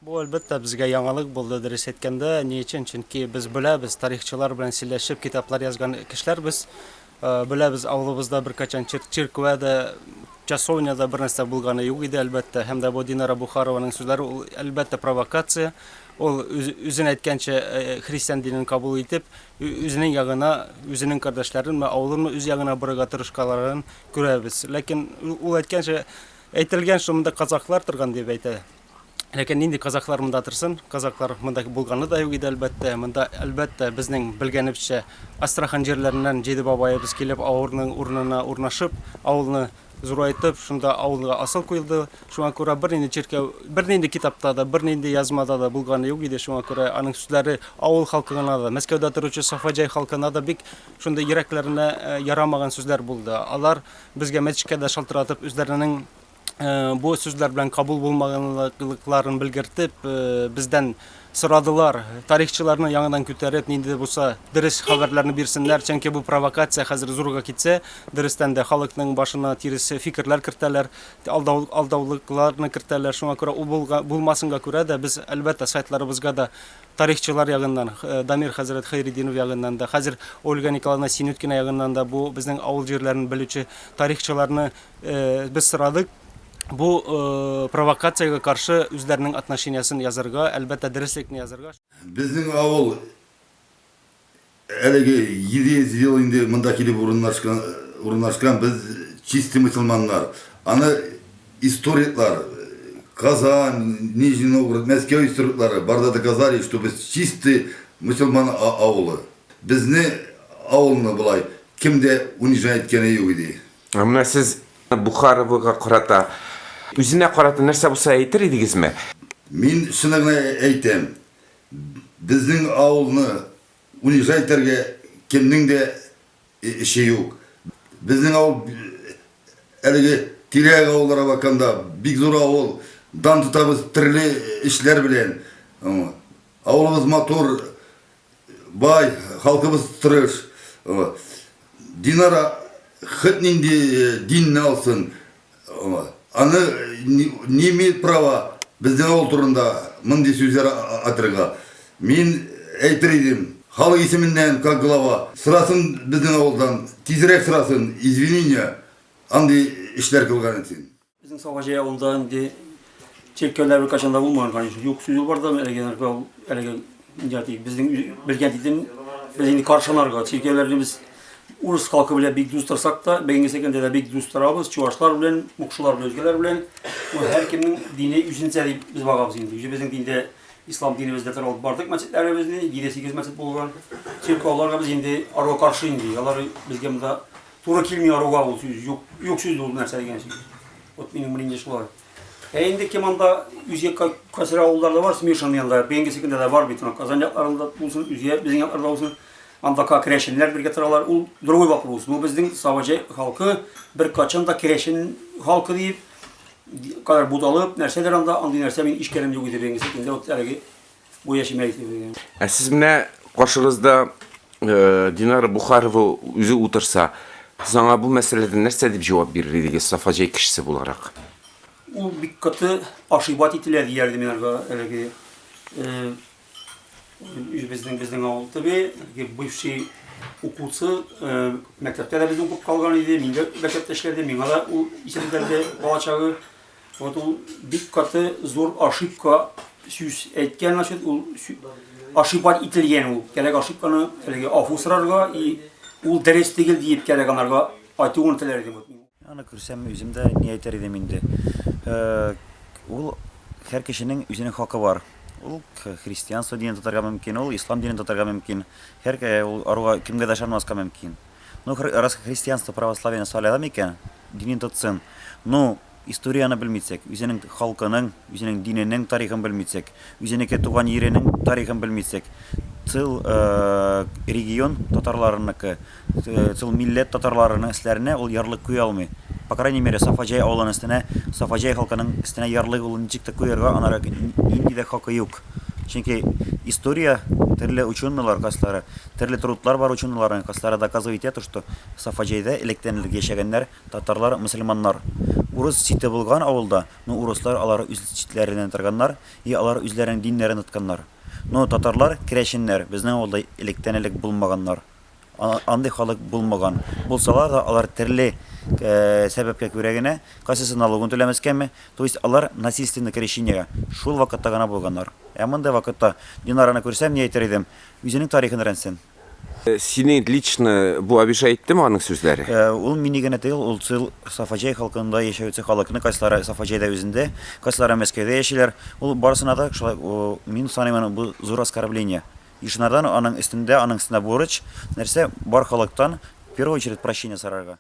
Бу, әлбәттә, безгә яңалык булды, дөрес әйткәндә. Ни өчен? Чөнки без беләбез, тарихчылар белән сөйләшеп, китаплар язган кешеләр без. Беләбез, авылыбызда беркайчан чиркүә дә, часовня да бернәрсә булганы юк иде, әлбәттә. Һәм дә бу Динара Бухарованың сүзләре, ул, әлбәттә, провокация. Ул үзен әйткәнчә, христиан динен кабул итеп, үзенең ягына, үзенең кардәшләренме, авылынмы үз ягына борырга тырышкаларын күрәбез. Ләкин ул әйткәнчә, әйтелгән, что монда казахлар торган дип әйтә. Ләкин нинди казахлар монда торсын? Казахлар монда булганы да юк иде, әлбәттә. Монда, әлбәттә, безнең белгәнебезчә, Астрахань җирләреннән җиде бабаебыз килеп, авылның урынына урнашып, авылны зурайтып, шунда авылга асыл куелды. Шуңа күрә бернинди чиркәү, бернинди китапта да, бернинди язмада да булганы юк иде. Шуңа күрә аның сүзләре авыл халкына да, Мәскәүдә торучы Сафаҗай халкына да бик шундый йөрәкләренә ярамаган сүзләр булды. Алар безгә мәчеткә дә шалтыратып, үзләренең бу сүзләр белән кабул булмаганлыкларын белгертеп, бездән сорадылар. Тарихчыларны яңадан күтәреп, нинди дә булса дөрес хәбәрләрне бирсеннәр, чөнки бу провокация хәзер зурга китсә, дөрестән дә халыкның башына тирес фикерләр кертәләр, алдау, алдаулыкларны кертәләр. Шуңа күрә ул булмасынга күрә дә без, әлбәттә, сайтларыбызга да тарихчылар ягыннан, Дамир хәзрәт Хәйретдинов ягыннан да, хәзер Ольга Николаевна Синюткина ягыннан да бу безнең авыл җирләрен белүче тарихчыларны Без сорадык, бу провокациягә каршы үзләренең отношениясен язарга, әлбәттә, дөреслекне язарга. Безнең авыл әлеге 700 ел инде монда килеп урынлашкан, урынлашкан, без чистый мөселманнар. Аны историклар, Казан, Нижний Новгород, Мәскәү историклары бар да доказали, что без чистый мөселман авылы. Безне авылны болай кем дә унижать иткәне юк иде. Ә менә сез Бухаровага карата, үзенә карата нәрсә булса әйтер идегезме? Мин шуны гына әйтәм, безнең авылны унижать итәргә кемнең дә эше юк. Безнең авыл әлеге тирә-як авылларга бакканда бик зур авыл, дан тотабыз төрле эшләр белән. Авылыбыз матур, Бай, халкыбыз тырыш. Динара хет нинди динне алсын, аны не имеет права безнең авыл турында мондый сүзләр атырга. Мин әйтер идем, халык исеменнән, как глава, сорасын безнең авылдан, тизрәк сорасын, извинения, андый эшләр кылган өчен. Безнең Сабаҗай авылында инде чиркәүләр беркайчан да булмаган, конечно. Юк сүз ул барда, әлеге нарга әлеге нидә дип, безнең белгән дидем, без инде каршыларга чиркәүләрне без урыс халкы белән бик дус торсак та, бүгенге көндә дә бик дус торабыз, чувашлар белән, мукшылар белән, үзгәләр белән. Ул һәркемнең дине үзенчә дип без багабыз инде. Үзебезнең диндә ислам динебездә торып бардык мәчетләребезне, 7-8 мәчет булган. Чиркәүләргә без инде арга каршы инде. Алар безгә монда Туры килми аруга ул сүз, юк, юк сүз ул нәрсә дигән сүз. Вот минем мнение шулай. Ә инде кем анда үзге кайсыр авылларда бар, смешанный анда, бүгенге көндә дә бар бит, Казан якларында булсын, үзгә безнең якларда булсын. Анда ка керәшеннәр бергә торалар, ул другой вопрос. Но безнең Сабаҗай халкы бер качан да керәшен халкы диеп, кадәр буталып, нәрсәдер анда, андый нәрсә мин ишкәнем юк иде бүгенге көндә, вот әлеге бу яшемә әйтеп. Ә сез менә каршыгызда Динара Бухарова үзе утырса, сез аңа бу мәсьәләдә нәрсә дип җавап бирер идегез, Сафаҗай кешесе буларак? Ул бик каты ошибать ителә дияр идем мин аларга әлеге үзебезнең безнең авыл төбе, әлеге бывший укучы, мәктәптә дә безнең укып калган иде, мин дә мәктәптә эшләдем, миңа да ул исемдә балачагы. Вот ул бик каты зур ошибка сүз әйткән, значит, ул ошибать ителгән ул. Кирәк ошибканы әлеге афу сорарга и ул дөрес түгел диеп кирәк анарга айтуын теләр идем. Аны күрсәм, үзем дә ни әйтер идем инде. Э, ул һәр кешенең үзенең хакы бар. Ул христианство динен тотарга мөмкин, ул ислам динен тотарга мөмкин. Һәр ул аруга кемгә дә ышанмаска мөмкин. Ну, раз христианство, православие сайлады микән, динен тотсын. Ну, историяне белмисек, үзенең халкының, үзенең диненең тарихын белмисек, үзенеке туган йиренең тарихын белмисек, цел э, регион татарларыныкы, э, цел милләт татарларының өсләренә ул ярлык куя алмый. По крайней мере, Сафаҗай авылының өстенә, Сафаҗай халкының өстенә ярлык ул ничек тә куярга анара нинди дә хакы юк. Чөнки история төрле ученыйлар кайсылары, төрле трудлар бар ученыйларның, кайсылары доказывать итә то, что Сафаҗайда электән элек яшәгәннәр татарлар, мөселманнар. Урыс чите булган авылда, но урыслар алар үз читләреннән торганнар и алар үзләренең диннәрен тотканнар. Но татарлар, керәшеннәр безнең авылда электән-элек булмаганнар. Андый халык булмаган. Булсалар да, алар терле сәбәпкә күрә генә, кайсысы налогын түләмәскәме, то есть алар насильственно крещениегә шул вакытта гына булганнар. Ә мондый вакытта Динараны күрсәм, ни әйтер идем, үзенең тарихын өйрәнсен. Сине лично бу обижать иттеме аның сүзләре? Ул мине генә түгел, ул цел Сафаҗай халкында яшәүче халыкны, кайсылары Сафаҗайда үзендә, кайсылары Мәскәүдә яшиләр. Ул барысына да шулай, мин саныйм аны бу зур оскорбление. И шунардан аның өстендә, аның өстендә бурыч, нәрсә, бар халыктан, в первую очередь, прощение сорарга.